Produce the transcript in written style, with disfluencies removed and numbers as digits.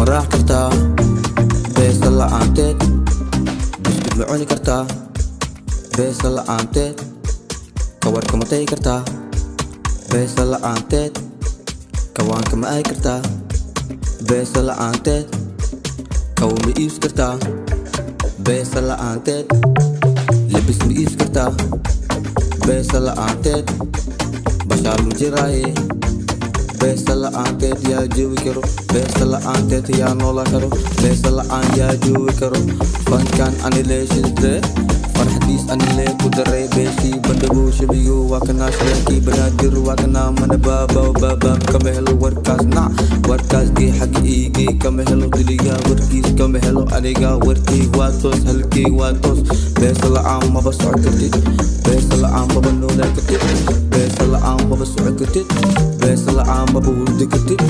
Ma raac kartaa beesa la'aanteed? Buskud ma cuni kartaa beesa la'aanteed? Kawarka ma tagi kartaa beesa la'aanteed? Kawaanka ma aadi kartaa beesa la'aanteed? Kawo ma iibs kartaa beesa la'aanteed? Lebis ma iibs kartaa beesa la'aanteed? Bashaal ma jiraaye? Beesa la'aanteed yaa joogi karo? Beesa la'aanteed yaa noolaan karo? Beesa la'aan yaa joogi karo? Fankan anilee shidee, farxadiis anilee ku daray. Beeshii bandhagow shabigo waa kanaa, shabeenkii Banaadir waa kanaa. Mana baabaw baabaab kama helo warkaas, nac warkaas gee, xagga iigee kama helo. Diligaa warkiis kama helo, aniga warkii waa toos, halkii waa toos. Beesa la'aan maba socon kartid, beesa la'aan maba noolaan kartid, beesa la'aan maba socon kartid, beesa la'aan maba hurdi kartid.